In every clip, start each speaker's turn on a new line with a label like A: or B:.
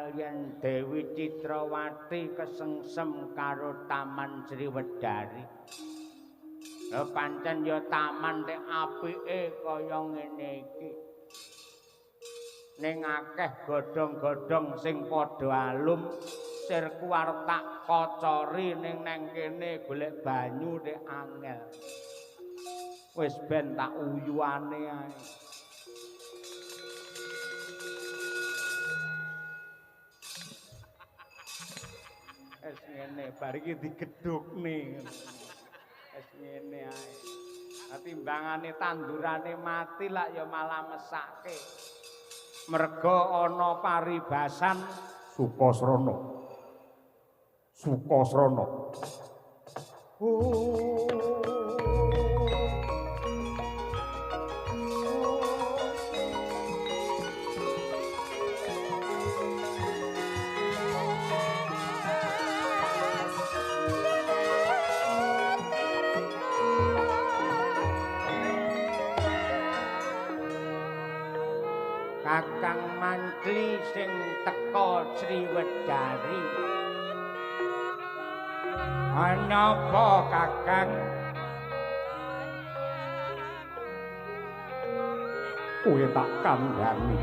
A: Angel yen Dewi Citrawati kesengsem karo Taman Sriwedari. Lha pancen ya taman tek apike kaya ngene iki. Ning akeh godhong-godhong sing padha alum, sirku arep tak kocori ning nang kene golek banyu tek angel. Wis ben tak uyuane ae. Wis ngene, bar iki digedhukne. Wis ngene ae. Timbangane tandurane mati lak ya malah mesake. Merga ana paribasan
B: Sukasrana. Sukasrana.
A: Kakang Mantri sing teka Sriwedari. Ana apa Kakang?
B: Kowe tak kandhani.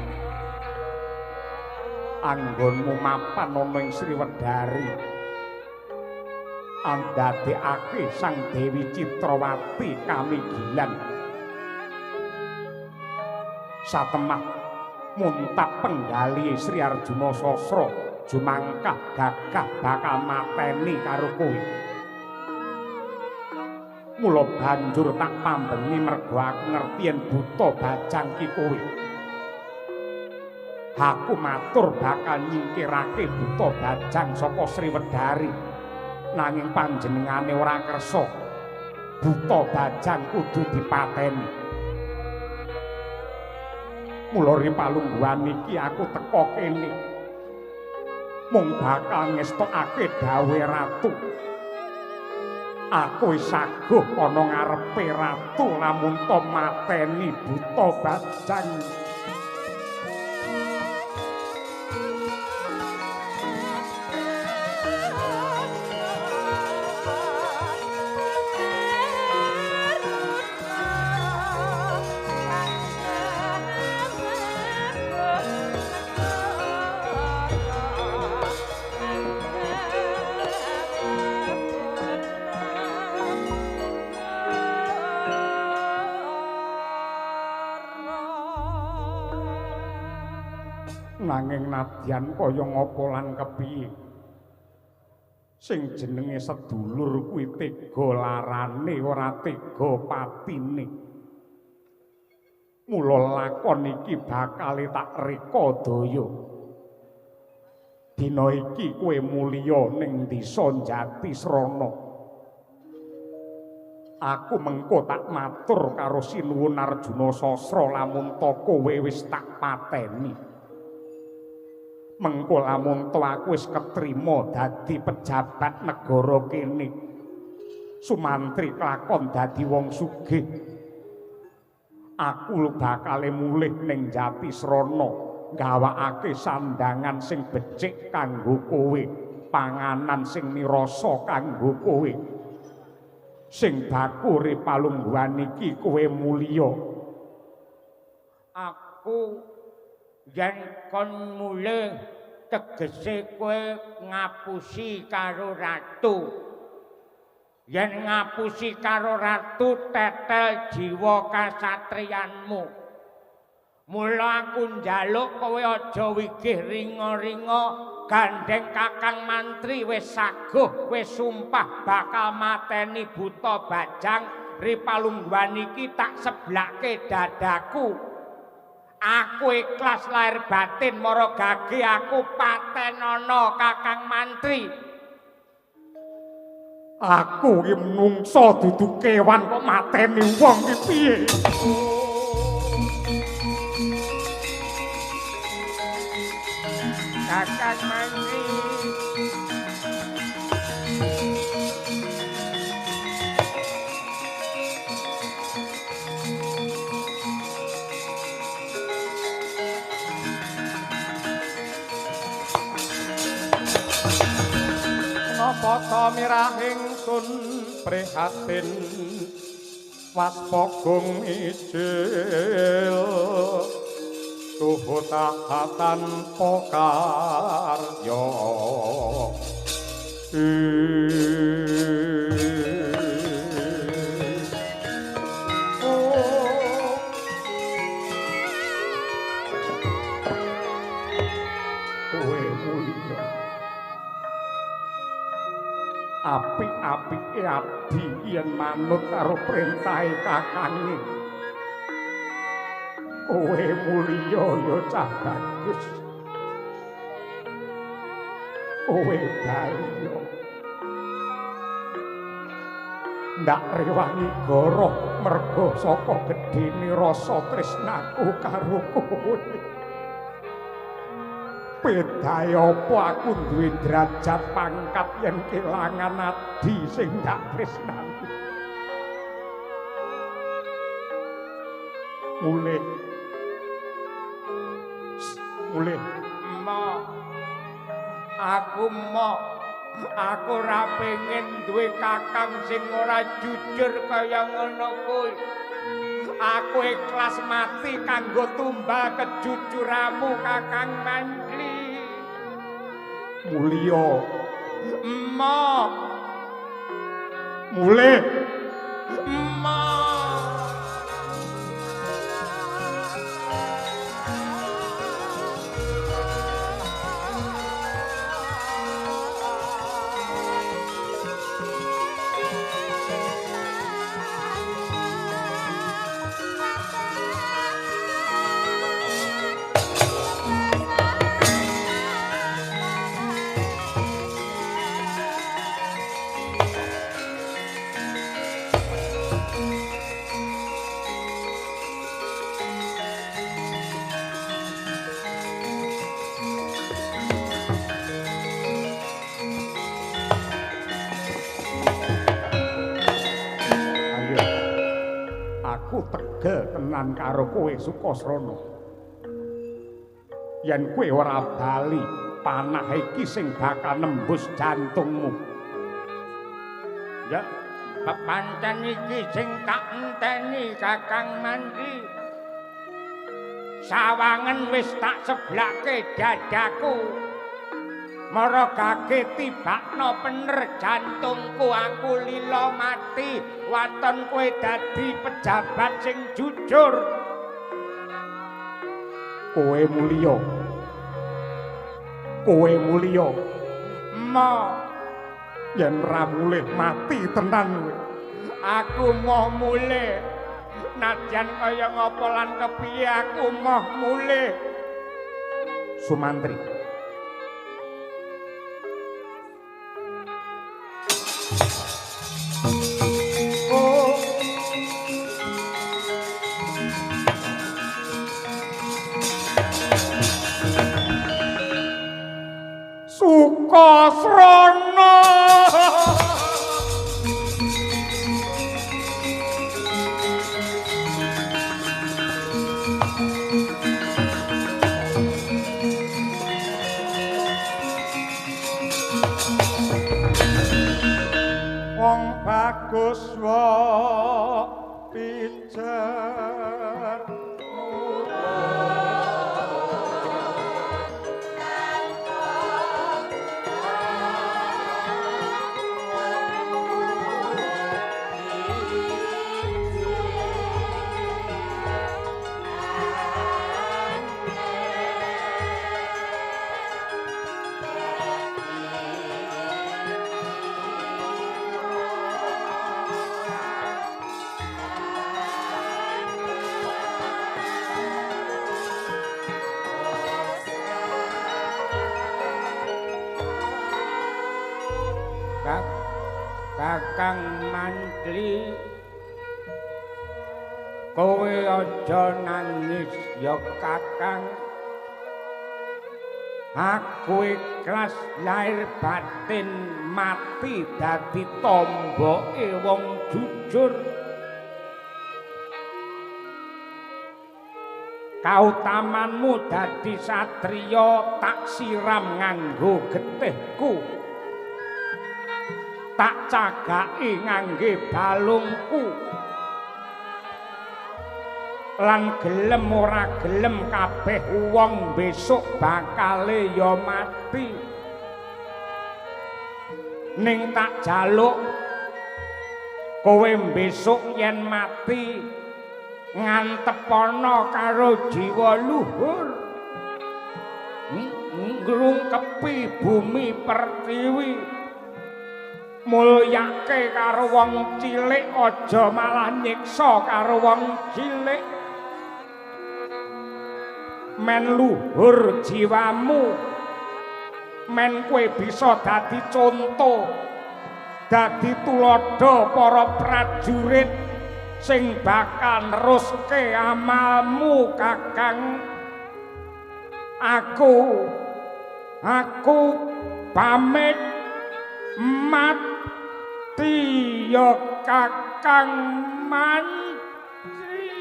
B: Anggonmu mapan ana ing Sriwedari. Andadekake Sang Dewi Citrawati kamigilan. Satemah muntap penggali Sri Arjuna Sasra jumangkah gagah bakal mateni karo kowe. Mula banjur tak pambengi mergo aku ngerti yen buta bajang ki kowe. Aku matur bakal nyingkirake buta bajang saka Sriwedari. Nanging panjenengane ora kersa. Buta bajang kudu dipateni. Mula ri palungguhan iki aku teka kene mung bakal ngestokake dawuhe ratu. Aku wis saguh ana ngarepe ratu lamun to mateni buta bajang. Nanging nadyan kaya ngapa lan kepiye, sing jenenge sedulur kuwi tega larane ora tega patine. Mula lakon iki bakal tak reka daya. Dina iki kowe mulya ning desa Jatisrana. Aku mengko tak matur karo Sinuwun Arjuna Sasra lamun ta kowe wis tak pateni. Mengko lamun to aku wis ketrima dadi pejabat negara kene. Sumantri kelakon dadi wong sugih. Aku bakale mulih ning Jatisrana gawakake sandangan sing becik kanggo kowe, panganan sing mirasa kanggo kowe. Sing baku ri palungguhan iki kowe mulya.
A: Aku yen kon mulih tegese kowe ngapusi karo ratu. Yen ngapusi karo ratu tetel jiwa kasatriyanmu. Mula aku njaluk kowe aja wigih ringa-ringa gandeng Kakang Mantri wis saguh wis sumpah bakal mateni buta bajang ri palungguhan iki tak seblake dadaku. Aku ikhlas lahir batin mara gage aku patenono Kakang Mantri.
B: Aku iki menungsa dudu kewan kok mateni wong iki piye?
A: Kakang Mantri.
B: Tata mirah ingsun prihatin waspagung ijil tuhu tahatan pokarya. Kowe mulya apik-apike abdi yen manut karo perintahe kakange. Kowe mulya ya cah bagus. Kowe bali. Ndak rewangi goroh mergo saka gedhene rasa tresnaku karo kowe. Bedhae apa aku duwe derajat pangkat yen kelangan adi sing ndak tresnani. Mulih. Mulih.
A: Mo. Aku mo. Aku ora pengen duwe kakang sing ora jujur kaya ngono kuwi. Aku ikhlas mati kanggo tumbal kejujuranmu Kakang Mantri.
B: Mulya.
A: Mo.
B: Mulih.
A: Mo.
B: Tegel tenan karo kowe Sukasrana. Yen kowe ora bali, panah iki sing bakal nembus jantungmu.
A: Ya, pancen iki sing tak enteni Kakang Mantri. Sawangen wis tak seblake dadaku. Maragake tibakno pener jantungku, aku lila mati waton kowe dadi pejabat sing jujur.
B: Kowe mulya. Kowe mulya.
A: Mo.
B: Yen ora mulih mati tenan kowe.
A: Aku moh mulih. Nadyan kaya ngapa lan kepiye aku moh mulih.
B: Sumantri. Sukasrana. Wong bagus wae pijer.
A: Kakang Mantri, kowe aja nangis ya Kakang. Aku ikhlas lahir batin mati dadi tomboke wong jujur. Kautamanmu dadi satriya tak siram nganggo getihku.
B: Tak cagaki ngangge balungku. Lan gelem ora gelem kabeh wong besok bakale ya mati. Ning tak jaluk kowe besok yen mati ngantepana karo jiwa luhur, ngrungkepi bumi pertiwi, mulyake karo wong cilik, aja malah nyiksa karo wong cilik. Men luhur jiwamu, men kowe bisa dadi conto, dadi tuladha para prajurit sing bakal neruske amalmu, Kakang. Aku pamit mati ya Kakang Mantri.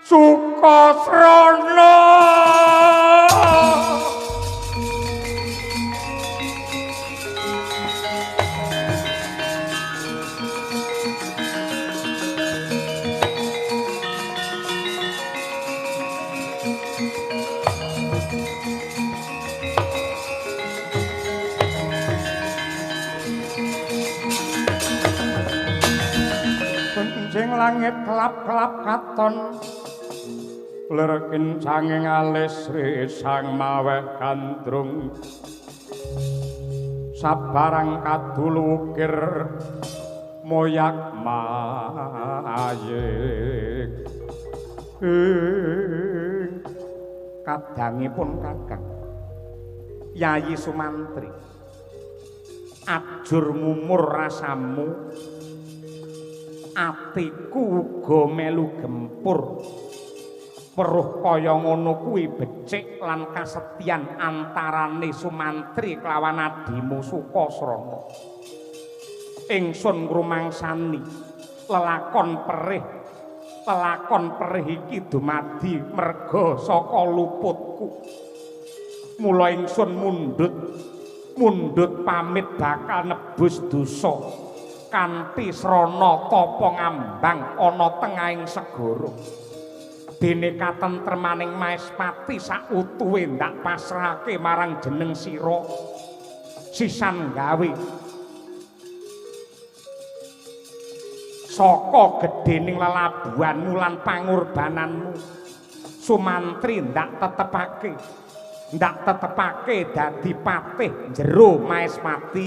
B: Sukasrana. Benjing langit kelap-kelap katon, lir kincanging alis risang maweh gandrung, sabarang kadulukir moyak mayik. Kadangipun Kakang Yayi Sumantri, ajur mumur rasamu, atiku uga melu gempur. Weruh kaya ngono kuwi becik lan kasetyan antarane Sumantri kelawan adimu Sukasrana. Ingsun ngrumangsani lelakon perih iki dumadi merga saka luputku. Mula ingsun mundhut pamit bakal nebus dosa kanthi srana tapa ngambang ana tengahing segara. Dene katentremaning Maespati sautuhe ndak pasrahake marang jeneng sira sisan gawe saka gedhening lelabuhanmu lan pangorbananmu. Sumantri ndak tetepake dadi patih jero Maespati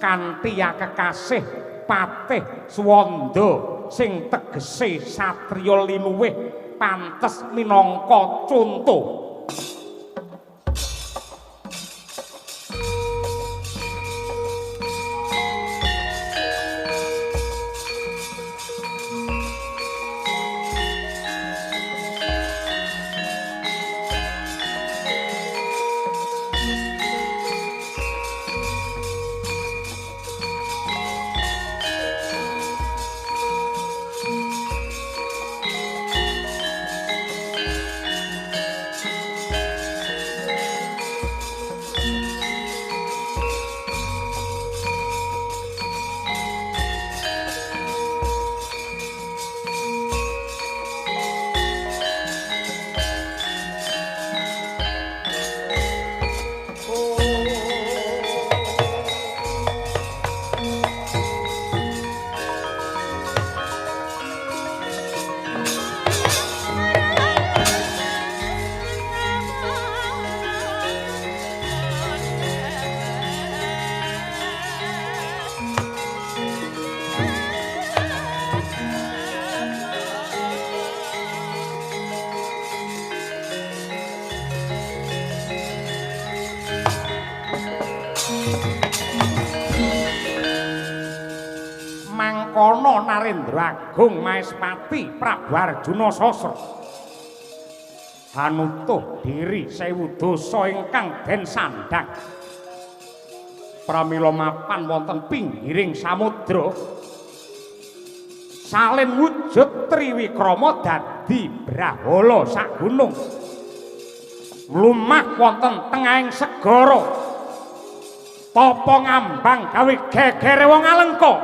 B: kanthi kekasih patih Suwanda sing tegese satriya linuwih pantes minangka conto. Mangkono Narendra Agung Maespati Prabu Arjuna Sasra hanutuh diri sewu dasa ingkang den sandhang. Pramila mapan wonten pinggiring samudra salin wujud triwikrama dadi brahala sak gunung. Mlumah wonten tengahing segara. Tapa ngambang gawe gegere wong Alengka.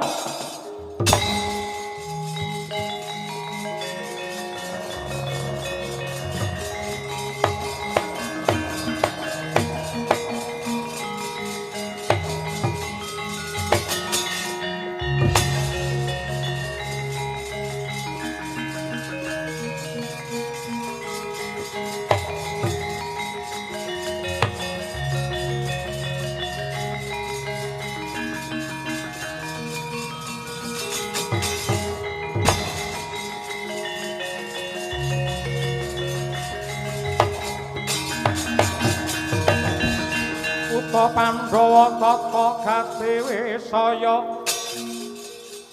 B: Pandhawa tata kadewe saya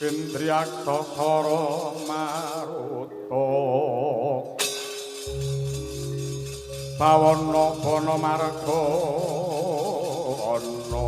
B: Indriyaksa sara maruta bawana bana marga ana.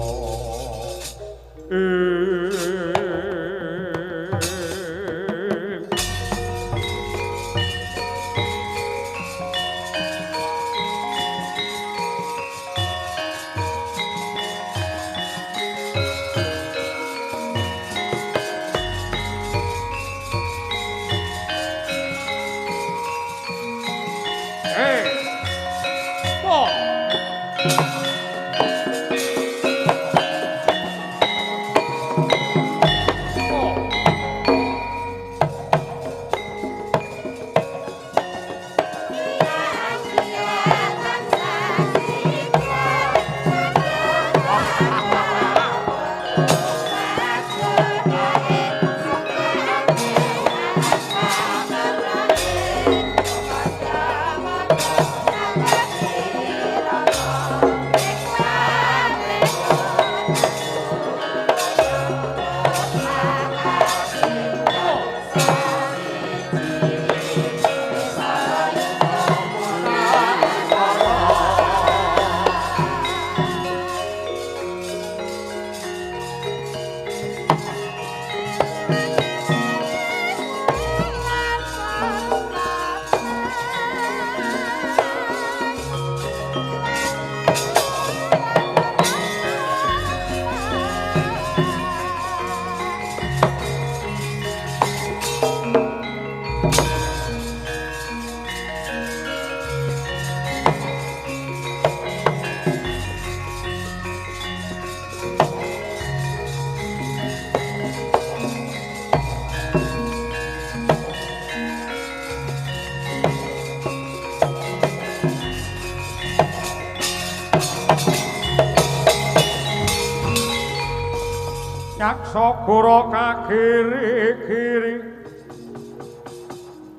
B: Nyaksa gora kagiri-giri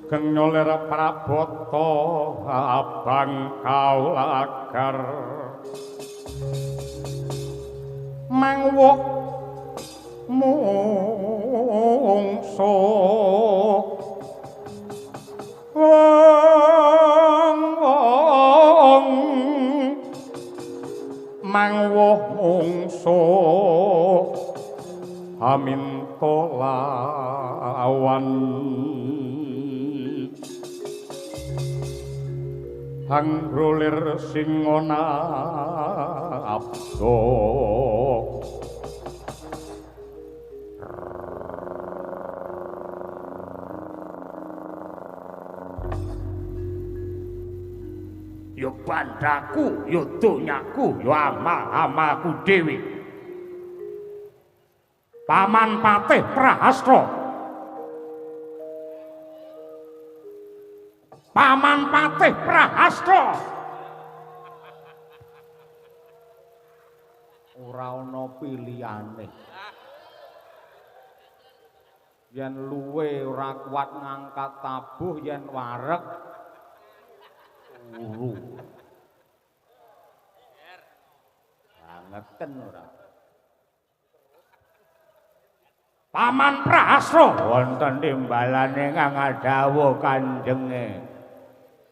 B: geng nyoler prabata abang kaulagar mangwuh mungsuh wong wong mangwuh mungsuh aminta lawan hanggrolir singona abdo. Yo bandaku, yo donyaku, yo amal-amalku dhewe. Paman Patih Prahastra. Paman Patih Prahastra.
A: Ora ana pilihane. Yen luwe ora kuat ngangkat tabuh, yen wareg turu. Bangeten ora.
B: Paman Prahastra
A: wonten timbalane kang dawuh kanjenge.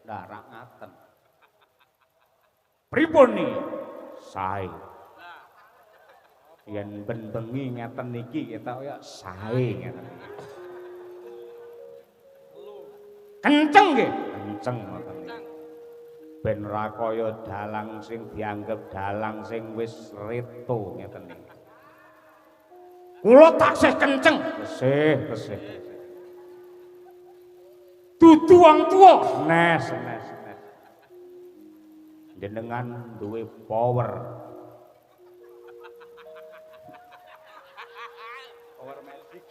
A: Lah rak ngaten.
B: Pripun niki?
A: Sae. Yen ben bengi ngeten niki ketok ya sae ngeten.
B: Kenceng nggih,
A: kenceng ngoten niki. Ben ra kaya dalang sing dianggep dalang sing wis reto ngeten iki. Kula taksih kenceng, tesih, tesih. Dudu wong tuwa, nes, nes, nes. Jenengan duwe power. Power magic.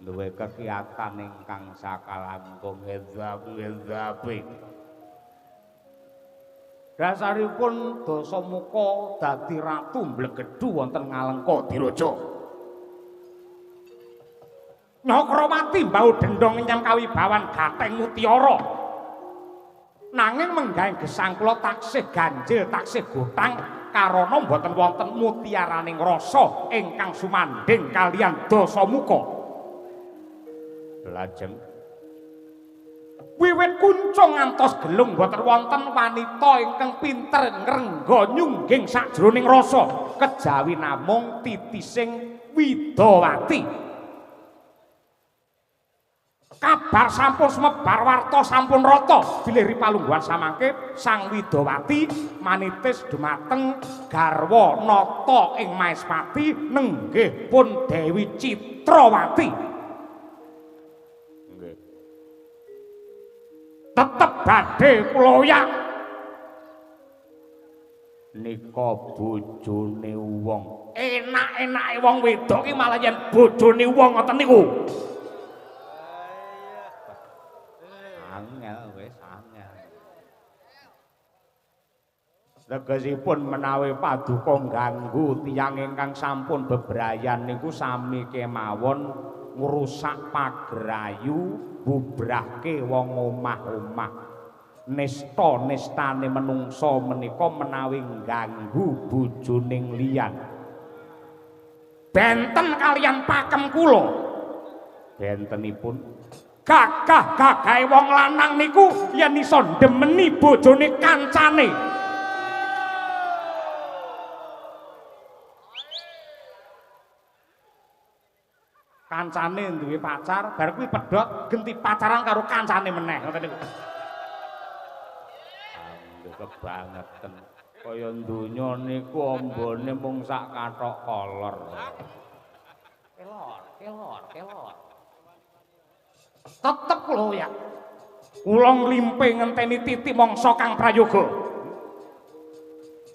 A: Duwe kegiatan ingkang sakalangkung ngedap-ngedapi. Dasaripun Dasamuka dadi ratu mblegedhu wonten Ngalengka Diraja. Nyakrawati mbau dendong nyang kawibawan Gatheng Mutiara. Nanging menggahe gesang kula taksih ganjil taksih gothang karana mboten wonten mutiaraning rasa ingkang sumandhing kaliyan Dasamuka. Lajeng wiwit kuncung ngantos gelung boten wonten wanita ingkang pinter ngrengga nyungging sakjroning rasa kejawi namung titising Widawati. Kabar sampun sumebar warta sampun rata bilih ripalungguhan samangke Sang Widawati manitis dumateng garwa nata ing Maespati nenggih pun Dewi Citrawati. Tetep badhe kula yak nika bojone wong. Enak-enake wong wedok iki malah yen bojone wong ngoten niku. Angel wis angel. Tegesipun menawi paduka ngganggu tiyang ingkang sampun bebrayan niku sami kemawon ngrusak pagerayu, bubrahke wong omah-omah. Nista-nistane menungsa menika menawi ngganggu bojoning liyan. Benten kaliyan pakem kula. Bentenipun gagah-gagahe wong lanang niku yen iso ndemeni bojone kancane. Kancane duwe pacar, bar kuwi pedhot genti pacaran karo kancane meneh ngoten niku. Anggo kebangetan. Kaya donya niku ambane mung sak kathok kolor. Kelor, kelor, kelor. Tetep kula ya. Kula nglimpe ngenteni titi mangsa kang prayoga.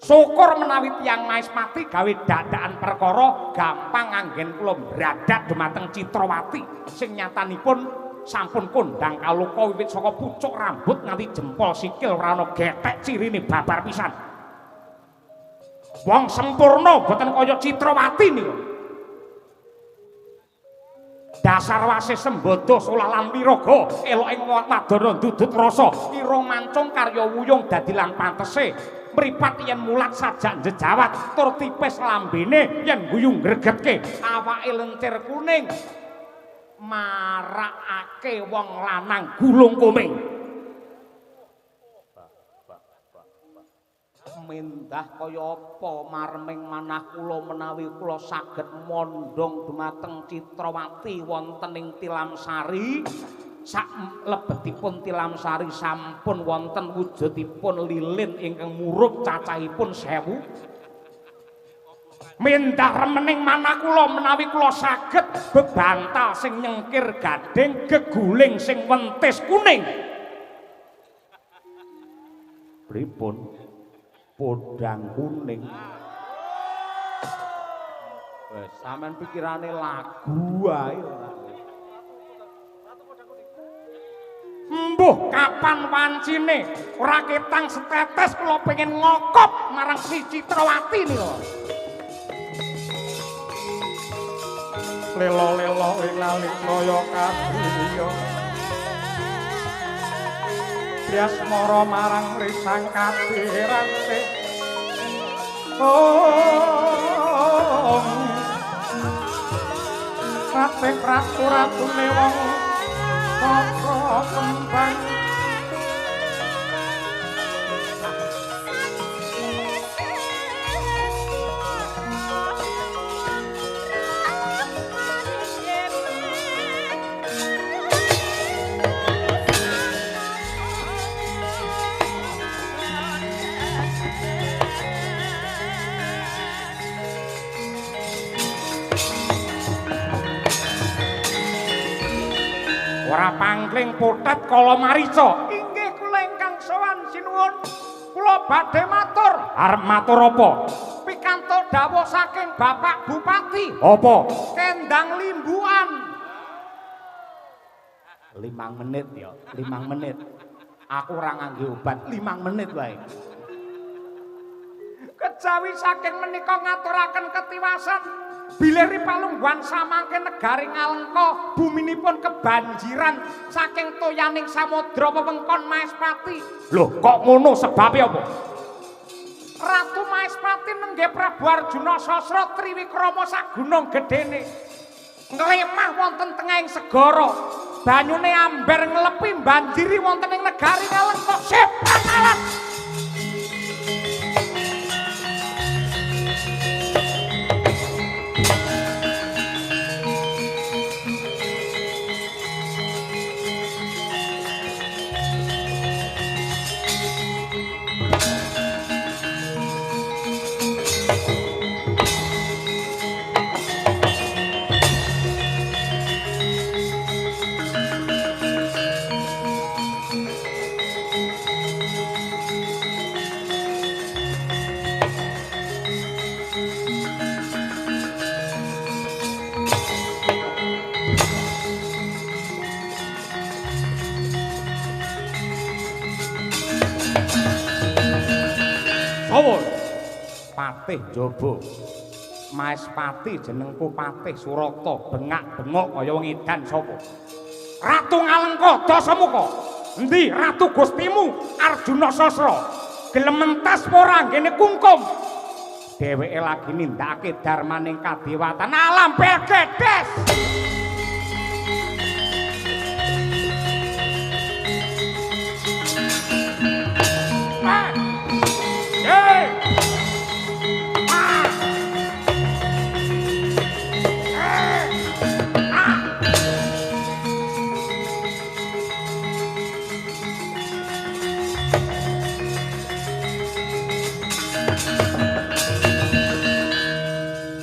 A: Syukur menawi tiyang Maespati gawe dadakan perkara gampang anggen kula mbradat dumateng Citrawati sing nyatanipun sampun kondang kaloka wiwit saka pucuk rambut nganti jempol sikil ora ana gethek cirine babar pisan. Wong sempurna boten kaya Citrawati niku. Dasar wase sembodo solah lan wiraga elok ing wadana ndudut rasa ira mancung karya wuyung dadi lan pantese. Mripat yen mulat sajak njejawat tur tipis lambene yen guyu ngregetke awake lencir kuning marakake wong lanang gulung koming. Mendah kaya apa marming manah kula menawi kula saged mondhong dumateng Citrawati wonten ing Tilamsari. Sak lebetipun Tilamsari sampun wonten wujudipun lilin ingkang murup cacahipun 1000. Mendah remening manah kula menawi kula saged bebantal sing nyengkir gading geguling sing wentis kuning. Pripun? Podang kuning. Wes sampean pikirane lagu ae ora. Mbuh kapan wancine ora ketang setetes kula pengen ngokop marang si Citrawati niku.
B: Lelo-lelo ing nalika ya kadya. Triasmara marang risang kadirante. Oh. Ratih ratu-ratune wong saka kembang. Ora pangkling potet kala marica.
A: Inggih kula ingkang sowan sinuwun. Kula badhe matur.
B: Arep matur apa?
A: Pikantuk dawuh saking Bapak Bupati.
B: Apa?
A: Kendang limbukan. 5 menit ya, 5 menit. Aku ora ngangge obat, 5 menit wae. Kejawi saking menika ngaturaken ketiwasan bilih palungguhan samangke negari Ngalengka buminipun kebanjiran saking toyaning samudra wewengkon Maespati.
B: Lho, kok ngono sebabe apa?
A: Ratu Maespati nenggih Prabu Arjuna Sasra Triwikrama sak gunung gedene. Nglemah wonten tengahing segara. Banyune amber nglepi banjiri wonten ing negari Ngalengka. Sepan alat.
B: Patih jaba. Maespati jenengku Patih Surata, bengak-bengok kaya wong edan sapa? Ratu Ngalengka Dasamuka. Endi ratu Gustimu Arjuna Sasra? Gelem mentas ora nggene kungkum? Dheweke lagi nindakake darmaning kadewatan alam belgedes.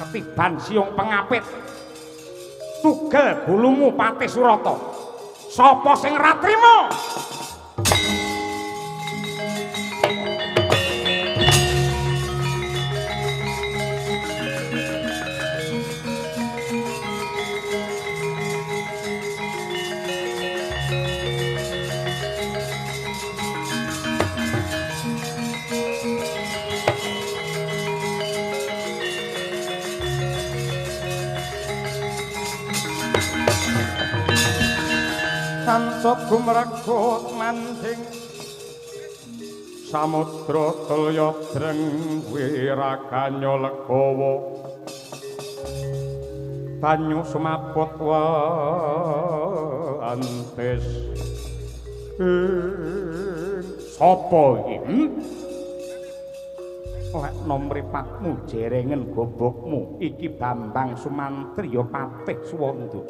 B: Ketiban siung pengapit tugel gulumu Patih Surata. Sapa sing ra trima?
C: Tansah gumregut manjing samudra tulya dreng wiraganya legawa banyu sumabot wantis.
B: Sapa iki? Lekno mripatmu jerengen gobokmu iki Bambang Sumantri ya Patih Suwanda.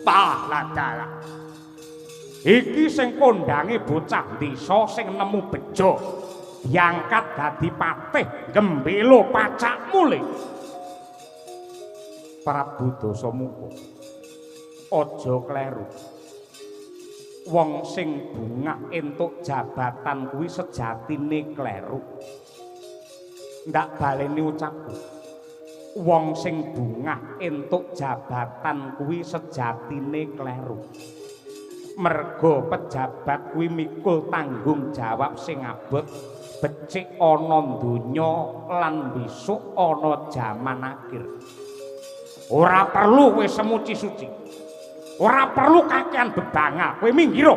B: Pah ladalah. Iki sing kondange bocah desa sing nemu bejo diangkat dadi patih gembelo pacakmu le. Prabu Dasamuka, aja kleru. Wong sing bungah entuk jabatan kuwi sejatine kleru. Ndak baleni ucapku. Wong sing bungah entuk jabatan kuwi sejatine kleru. Mergo pejabat kuwi mikul tanggung jawab sing abot, becik ana donya lan besok ana jaman akhir. Ora perlu kowe semuci suci. Ora perlu kakean bebangah, kowe minggir.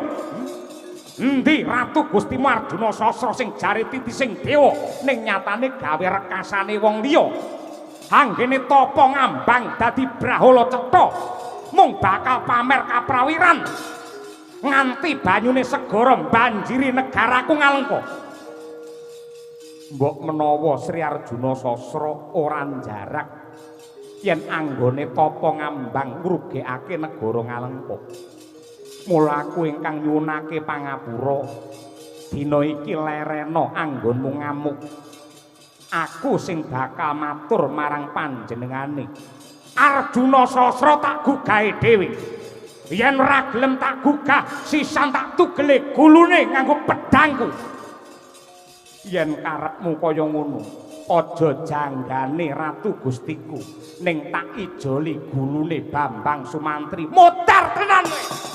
B: Endi Ratu Gustimu Arjuna Sasra sing jare titising dewa ning nyatane gawe rekasane wong liya. Anggene tapa ngambang dadi brahala cetha, mung bakal pamer kaprawiran. Nganti banyune segara banjiri negaraku Ngalengka. Mbok menawa Sri Arjuna Sasra ora njarak yen anggone tapa ngambang ngrugekake negara Ngalengka. Mula aku ingkang nyuwunake pangapura, dina iki lerena anggonmu ngamuk. Aku sing bakal matur marang panjenengane. Arjuna Sasra tak gugahe dhewe. Yen ora gelem tak gugah, sisan tak tugele gulune nganggo pedhangku. Yen karepmu kaya ngono, aja janggane Ratu Gustiku ning tak ijoli gulune Bambang Sumantri. Modar tenan kowe.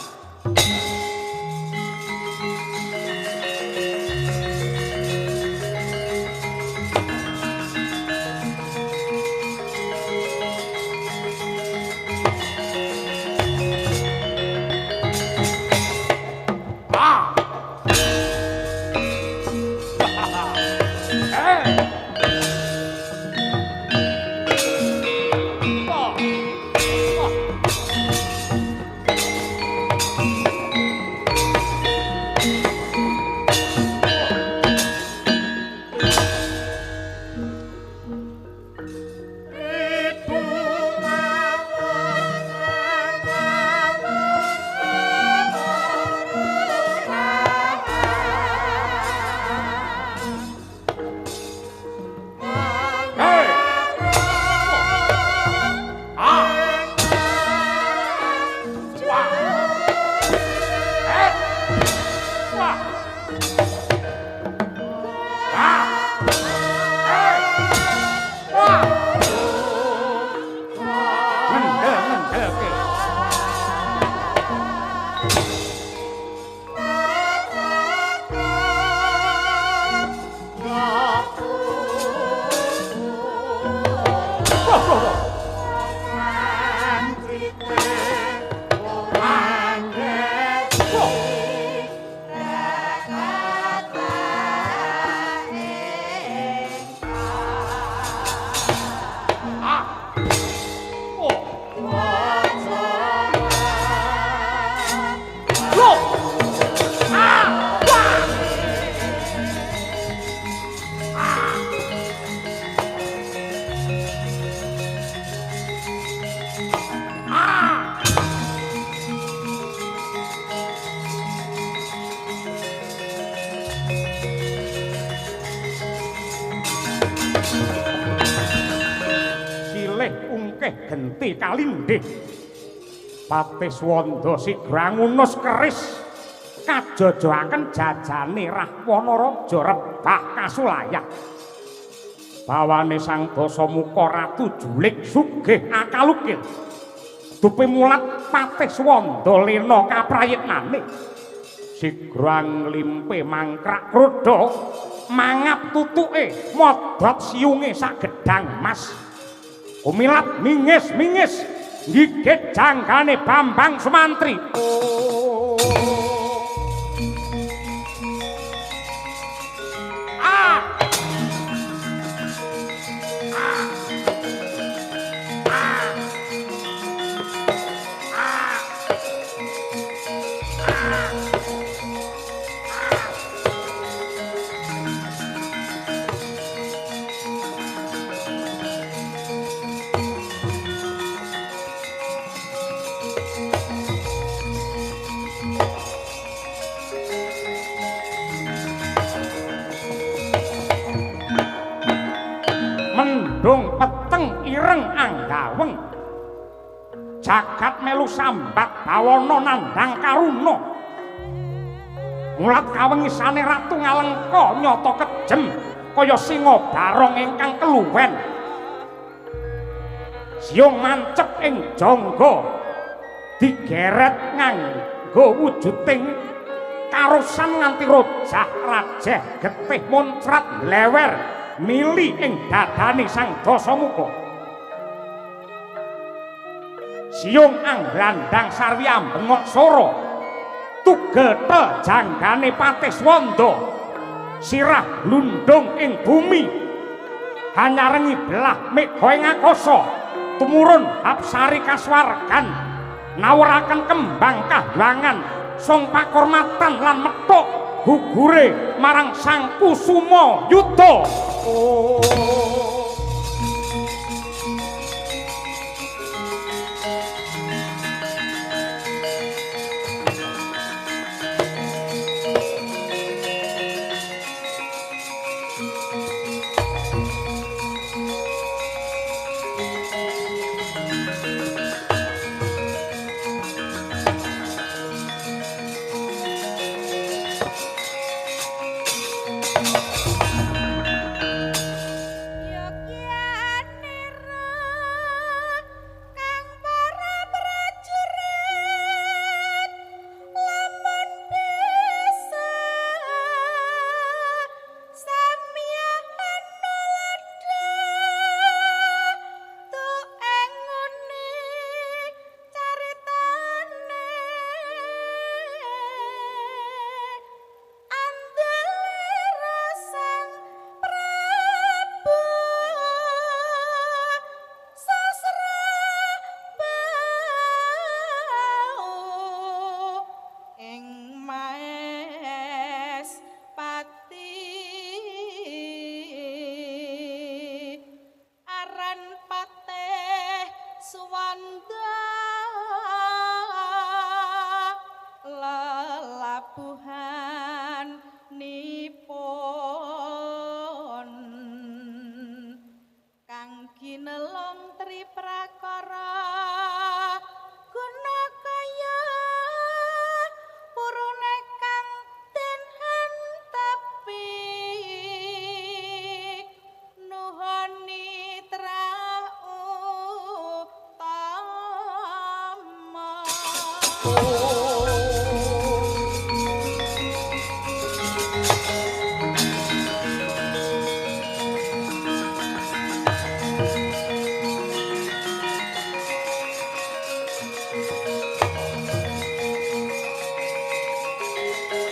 B: Genti kalindih Patih Suwanda sigra ngunus keris kajojoaken jajane Rahwana Raja rebah kasulayah. Bawane Sang Dasamuka Ratu Julik sugih akalukil. Dupe mulat Patih Suwanda lena kaprayitnane. Sigra nglimpe mangkrak kroda mangap tutuke modhot siunge sak gedang mas. Kumilat mingis-mingis gigit janggane Bambang Sumantri. Oh. Ah. Ah. Ah. Ah. Ah. Mendung peteng ireng anggaweng jagat melu sambat bawana nandhang karuna. Mulat kawengisane Ratu Ngalengka nyata kejem kaya singa barong ingkang keluwen. Siung mancep ing jangga digeret nganggo wujuding karosan nganti rojah rajeh getih muncrat lewer mili ing dadane Sang Dasamuka. Siung anglandang sarwi ambengok sora tugete janggane Patih Suwanda. Sirah glundung ing bumi hanyarengi belah mega ing akasa tumurun hapsari kasuwargan nawaraken kembang kahyangan song pakormatan lan methuk gugure marang Sang Kusuma Yuda. Oh.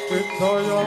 C: Wijaya